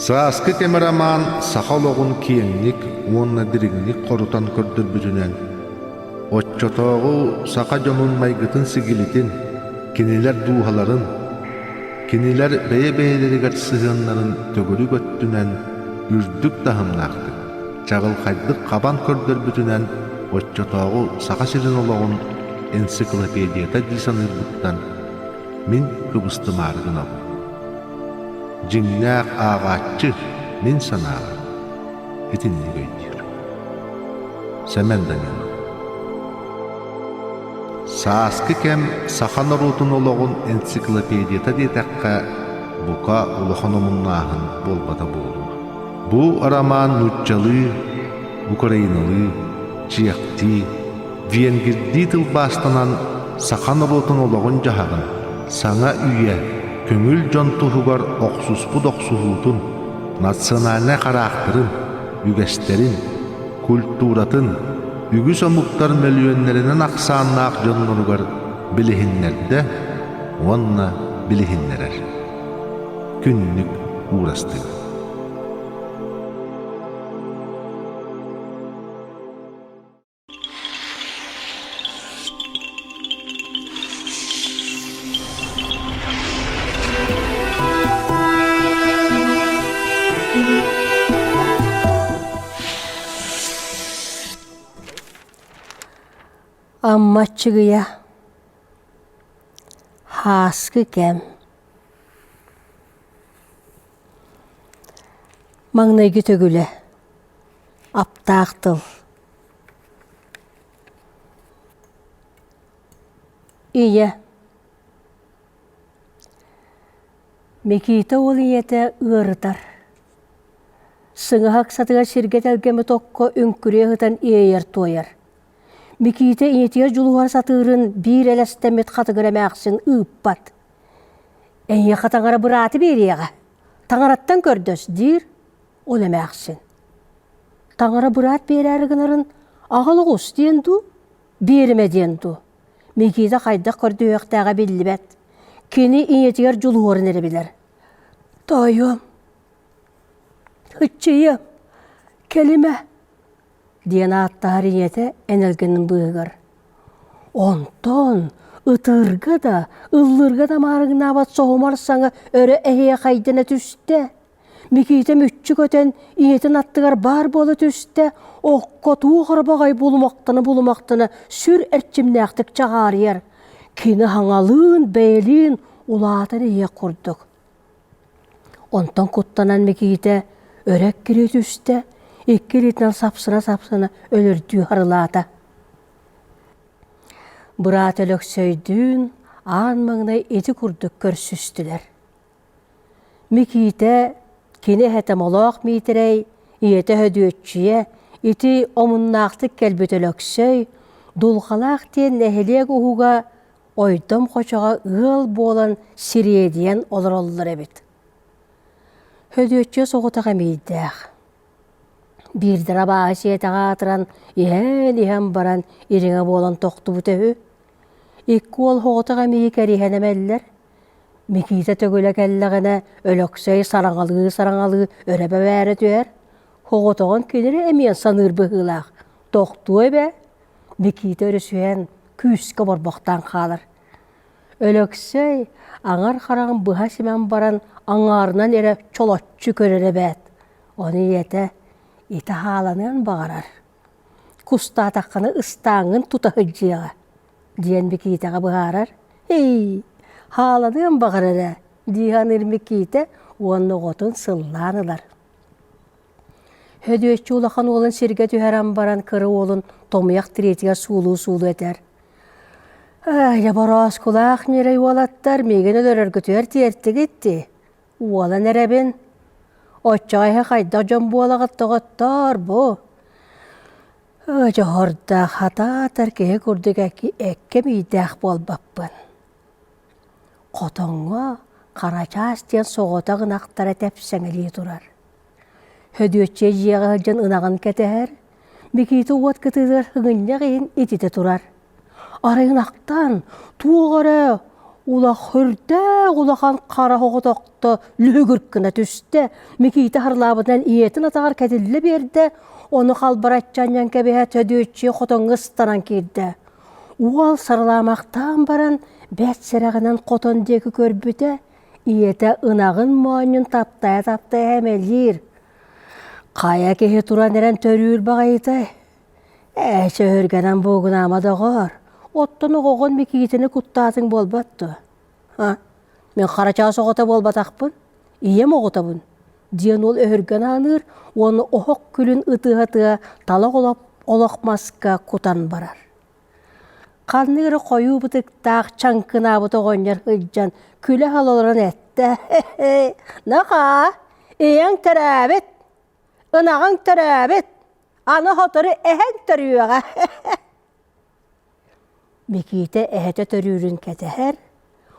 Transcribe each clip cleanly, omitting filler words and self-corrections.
Сааскы кэм роман саха олоҕун киэҥник уонна дириҥник хорутан көрдөрбүтүнэн, оччотооҕу саха дьонун майгытын-сигилитин, кинилэр дууһаларын, кинилэр бэйэ-бэйэлэригэр сыһыаннарын төгүрүк өттүнэн үрдүк таһымнаахтык, чаҕылхайдык хабан көрдөрбүтүнэн оччотооҕу Саха сирин олоҕун энциклопедията дии саныырбыттан мин кыбыстымаары гынабын. Дьиҥнээх ааҕааччы мин санаабар итинник өйдүүр. Сэмэн Данилов Сааскы кэм саха норуотун олоҕун энциклопедията диэтэххэ, бука улахан омуннааһын буолбата буолуо. Бу роман нууччалыы, украиналыы, чехтии, венгердии тылбаастанан саха норуотун олоҕун-дьаһаҕын, саҥа үйэ, көҥүл дьон туһугар охсуспут охсуһуутун, национальнай хараахтарын, үгэстэрин, культуратын үгүс омуктар мөлүйүөннэринэн ахсааннаах дьонноругар билиһиннэрдэ уонна билиһиннэрэр. Күннүк уурастыга. Амма аччыгыйа Һааскы кэм Маҥнайгы төгүлэ Аптаах тыл Ийэ Микиитэ уол ийэтэ ыарытар. Сыҥаһа ыксатыгар сиргэ тэлгэммит окко үҥкүрүйэ сытан иэйэр-туойар. Микиитэ ийэтигэр дьулуһар сатыырын биир элэстэммит хатыгыр эмээхсин ыыппат. «Эйиэхэ таҥара бырааты биэриэҕэ, таҥараттан көрдөс» диир ол эмээхсин. Таҥара быраат биэрээри гынарын аҕал оҕус диэн дуу, биэримэ диэн дуу? Микиитэ хайдах көрдөһүөхтээҕэ биллибэт. Кини ийэтигэр дьулуһуорун эрэ билэр. «Тоойуом, ыччыйыам, кэлимэ» диэн ааттаһар ийэтэ энэлгэнин быыһыгар. Онтон ытыырга да, ыллыырга да маарыҥнаабат соһумар саҥа өрө эһиэхэйдэнэ түстэ. Микиитэ мүччү көтөн ийэтин аттыгар баар буола түстэ, окко туох эрэ баҕайы булумахтана-булумахтана сүр эрчимнээхтик чаҕаарыйар. Кини хаҥалыын, бэйэлиин улаатан иһиэх курдук. Онтон куттанан Микиитэ өрө эккирии түстэ, икки илиитинэн сапсына-сапсына өлөрдүү харылаата. Быраат Өлөксөйдүүн аан маҥнай ити курдук көрсүстүлэр. Микиитэ кини эһэтэ Молоох Миитэрэй, ийэтэ Һөдүөччүйэ, ити омуннаахтык кэлбит Өлөксөй, Дулҕалаах диэн нэһилиэк уһуга ойдом хочоҕо ыал буолан сириэдийэн олороллор эбит. Һөдүөччүйэ соҕотох эмиийдээх. Биирдэрэ абааһы сиэтэҕэ аатыран иһэн-иһэн баран ириҥэ буолан тохтубута үһү. Икки уол соҕотох эмиийи кэриһэн эмэллэр. Микиитэ төгүлэ кэллэҕинэ Өлөксөй сараҥалыы-сараҥалыы өрө бэбээрэ түһэр. Соҕотоҕун кинини эмиэ саныыр быһыылаах. Тохтуо эбээ. Микиитэ өрүсүһэн күүскэ оборбохтоон хаалар. Өлөксөй аҥар хараҕын быһа симэн баран аҥаарынан эрэ чолоччу көрөр эбээт. Ону ийэтэ ити хааланыан баҕарар. Кустаатаххына ыстааҥҥын тута сылдьыаҕа диэн Микиитэҕэ быһаарар. «Эй, хааланыан баҕарар ээ» дии саныыр Микиитэ уонна оҕотун сыллаан ылар. Һөдүөччү улахан уолун сиргэ түһэрэн баран кыра уолун томуйах тириитигэр суулуу-суулуу этэр: «Ээ, борооскулаах ньирэй уолаттар миигин өлөрөргүтүгэр тиэртигит дии, уолан эрэбин. Оччоҕо эһи хайдах дьон буолаҕыт доҕоттоор бу? Дьоһордоох хатаатар киһи курдук эккэ миийдээх буолбаппын. Хотоҥҥо Харачаас диэн соҕотох ынахтара тэпсэҥэлии турар. Һөдүөччүйэ дьиэҕэ сылдьан ынаҕын кэтэһэр, Микиитэ уот кытыытыгар сыгынньах иһин ититэ турар. Арай ынахтан туох эрэ. Улах үрдээх улахан хара оҕотохто лүһүгүр гына түстэ, Микиитэ харылаабытынан ийэтин атаҕар кэтиллэ биэрдэ, ону халбараччы анньан кэбиһэ Сөдүөччүйэ хотоҥҥо ыстанан киирдэ. Уол сарылаамахтаан баран, бэрт сэрэҕинэн хотон диэки көрбүтэ, ийэтэ ынаҕын моонньун таптайа-таптайа эмэлиир. Хайа киһи туран эрэн төрүүр баҕайытай? Ээ, сөһүргэнэн буугунаама доҕоор, оттон оҕоҕун Микиитэни куттаатыҥ буолбат дуо? Ха, мин харачаас оҕото буолбатахпын, ийэм оҕотобун, диэн уол өһүргэн ааныыр уонна оһох күлүн ытыһа-ытыһа талах олох маска кутан барар. Ханнык эрэ хойуу бытыктаах чаҥкынаабыт оҕонньор сылдьан күлэ-сала олорон эттэ: «Нахаа, ийэҥ төрөөбүт, ынаҕыҥ төрөөбүт, аны сотору эһэҥ төрүөҕэ Микиитэ эһэтэ төрүүрүн кэтэһэр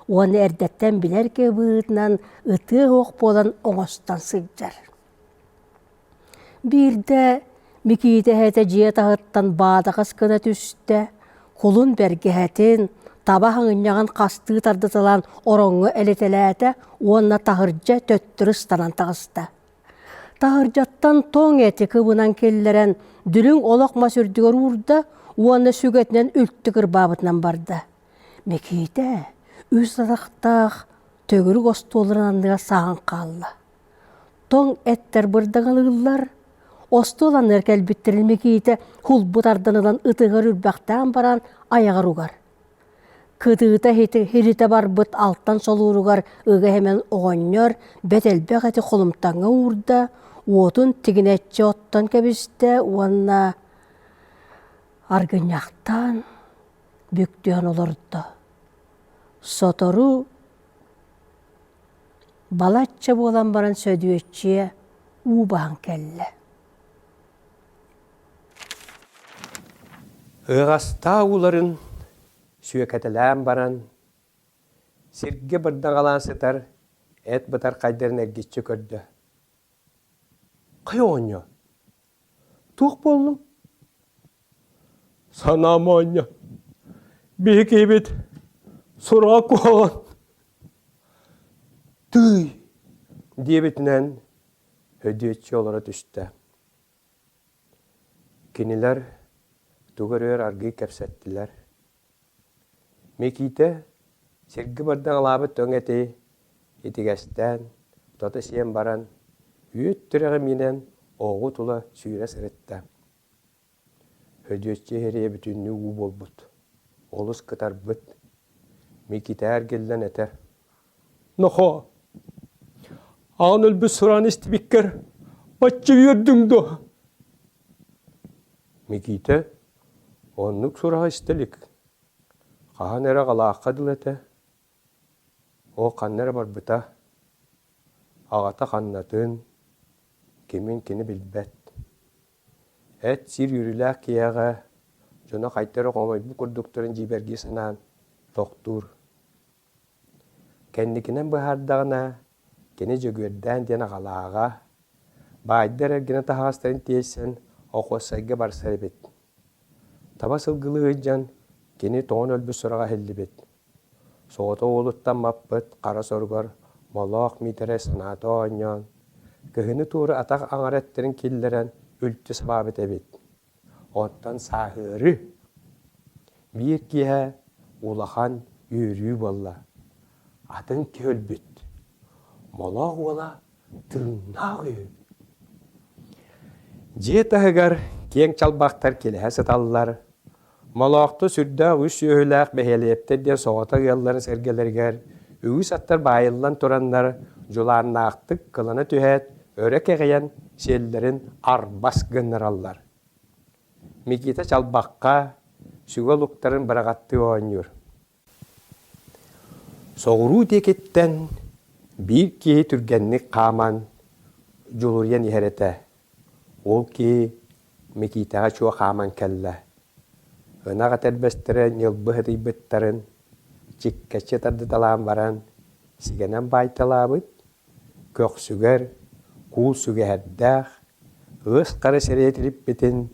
уонна эрдэттэн билэр киһи быһыытынан ытыа суох буолан оҥостон сылдьар. Биирдэ Микиитэ эһэтэ дьиэ таһыттан баадахас гына түстэ, кулун бэргэһэтин, таба хаҥынньаҕын хастыы тардыталаан ороҥҥо элитэлээтэ уонна таһырдьа төттөрү ыстанан таҕыста. Таһырдьаттан тоҥ эти кыбынан киллэрэн дүлүҥ олох мас үрдүгэр уурда уонна сүгэтинэн үлтү кырбаабытынан барда. Микиитэ үс атахтаах төгүрүк остуолларын анныгар саһан хаалла. Тоҥ эттэр бырдаҥалыыллар. Остуол анныгар кэлбиттэрин Микиитэ һулбут ардан ылан ытыгар үрбэхтээн баран айаҕар угар. Кытыыта иһитэ барбыт алтан солууругар ыга иһэмэн оҕонньор бэт элбэх эти холумтаҥҥа уурда, уотун тигинэччи оттон кэбистэ уонна аргынньахтаан бүк түһэн олордо. Сотору балачча буолан баран Сөдүөччүйэ уу баһан кэллэ. Ыаҕастаах ууларын сүөкэтэлээн баран, сиргэ бырдаҥалаан сытар эт бытархайдарын эргиччи көрдө. «Хайа оҕонньор, туох буоллуҥ?» «Санаам оонньо, биһи киһибит сураҕа куһаҕан». «Тыый!» диэбитинэн Һөдүөччү олоро түстэ. Кинилэр тугу эрэ аргыый кэпсэттилэр. Микиитэ сиргэ бырдаҥалаабыт тоҥ эти итигэстээн, тото сиэн баран, үөт түрэҕи миинэн оҕу тула сүүрэ сырытта. Һөдүөччү иһэрийэ бүтүннүү уу буолбут, олус кытарбыт. Микиитэ эргиллэн этэр: Нохоо, аан өлбүт сураан истибиккэр бачча үөрдүҥ дуо? Микиитэ оннук сураҕы истэ илик. Хаһан эрэ аҕалаахха дылы этэ. Ол ханна эрэ барбыта. Аҕата ханнатын, кимин кини билбэт. Эт сир үөрүүлээх киһиэхэ дьоно хайта эрэ хомойбут курдуктарын дьиибэргии санаан тохтуур. Кэнникинэн быһаардаҕына, кини Дьөгүөрдээн диэн аҕалааҕа, баайдар эргинэ таһаҕастарын тиэйсэн Охуоссайга барсар эбит. Таба сылгылыы сылдьан кини тоҥон өлбүт сураҕа иһиллибит. Соҕотох уолуттан маппыт хара соругар Молоох Миитэрэй санаата оонньоон, кыһыны туора атах аҥара эттэрин киллэрэн үлтү сабаабыт эбит. Оттон сааһыары биир киэһэ улахан үөрүү буолла. Атын киһи өлбүт. Молоох уола тыыннаах үһү. Дьиэ таһыгар киэҥ чалбахтар килэһэ сыталлар. Молоохто сүрдээх үс сүөһүлээх бэһиэлэйэптэр диэн соҕотох ыалларын сэргэлэригэр үгүс аттар баайыллан тураннар дьулааннаахтык кылана түһээт өрө кэҕийэн сиэллэрин арбас гыннараллар. Микита чалбахха сүгэ олуктарын быраҕаттыы оонньуур. Соҕуруу диэкиттэн биир киһи түргэнник хааман дьулуруйан иһэр этэ. Ол киһи Микиитэҕэ чуо хааман кэллэ. Ынах этэрбэстэрэ ньылбы сытыйбыттарын чиккэччи тардыталаан баран сигэнэн баайталаабыт, көхсүгэр куул сүгэһэрдээх, ыас хара сирэйэ тириппитин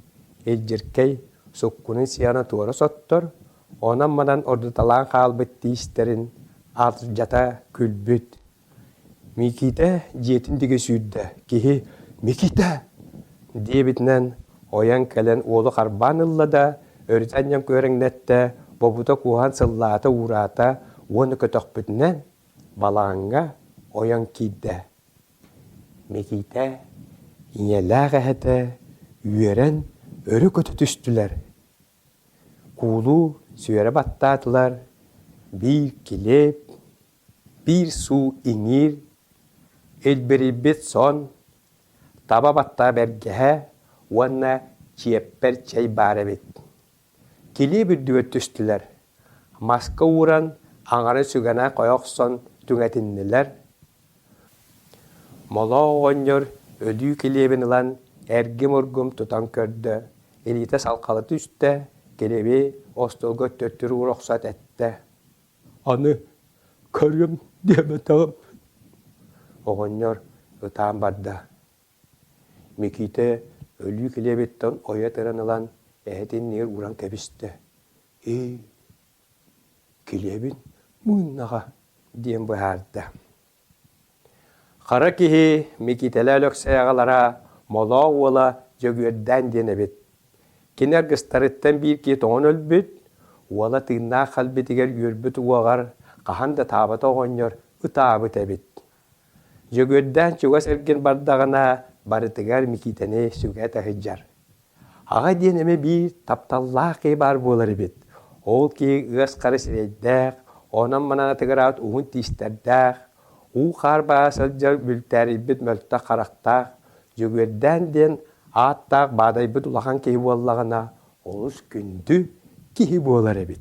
илдьиркэй суккунун сиэҕинэ туора соттор, онон-манан ордуталаан хаалбыт тиистэрин. Алдьата күлбүт. Микиитэ дьиэтин диэки сүүрдэ. Киһи «Микиитэ!» диэбитинэн ойон кэлэн уолу харбаан ылла да, өрүтэ анньан күөрэҥнэттэ, бобута куоһан сыллаата-уураата уонна көтөхпүтүнэн балаҕаҥҥа ойон киирдэ. Микиитэ ийэлээх эһэтэ үөрэн өрө көтө түстүлэр. Куулу сүөрэ баттаатылар, биир килиэп, биир суу иҥиир, илбирийбит сон, таба баттаа бэргэһэ уонна чиэппэр чэй баар эбит. Килиэп үрдүгэр түстүлэр, маска ууран аҥарын сүгэнэ хойо охсон түҥэтиннилэр. Молоо оҕонньор өлүү килиэбин ылан эргим-ургум тутан көрдө, илиитэ салҕала түстэ, килиэби остуолга төттөрү уура охсоот эттэ: «Аны көрүөм диэбэтэҕим». Оҕонньор ытаан барда. Микиитэ өлүү килиэбиттэн ойо тыран ылан эһэтин иннигэр ууран кэбистэ: «Ии, килиэбин мыыннаҕа» диэн быһаарда. Хара киһи Микиитэлээ Өлөксөй аҕалара Молоо уола Дьөгүөрдээн диэн эбит. Кини аргыстарыттан биир киһи тоҥон өлбүт, уола тыыннаах кэлбитигэр үөрбүт уоҕар хаһан да таабата оҕонньор ытаабыт эбит. Дьөгүөрдээн чугас эргин бардаҕына барытыгар Микиитэни сүгэ таһыйдьар. Аҕа диэн эмэ биир тапталлаах киһи баар буолар эбит. Ол киһи ыас хара сирэйдээх, онон-манан атыгыраабыт уһун тиистэрдээх, уу-хаар баа сылдьар бүлтээрийбит мөлтөх харахтаах, Дьөгүөрдээн диэн ааттаах баадайбыт улахан киһи буоллаҕына, олус күндү киһи буолар эбит.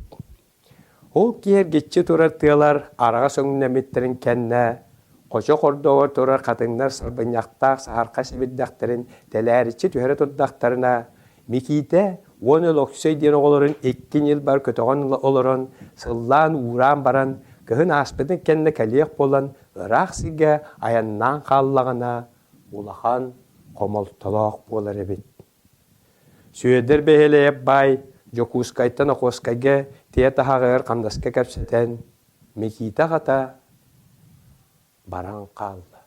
Ол киһи эргиччи турар тыалар араҕас өҥнөммүттэрин кэннэ, хочо хордоҕор турар хатыҥнар сарбынньахтаах саһарха сибирдэхтэрин тэлээриччи түһэрэ турдахтарына, Микиитэ уон Өлөксөй диэн оҕолорун икки ньылбар көтөҕөн олорон, сыллаан-уураан баран, кыһын ааспытын кэннэ кэлиэх буолан, ыраах сиргэ айаннаан хааллаҕына, улахан хомолтолоох буолар эбит. Сүөдэр Бэһиэлэйэп баай Дьокуускайтан Охуоскайга тиэ таһаҕыгар хамнаска кэпсэтэн, Микиитэ аҕата баран хаалла.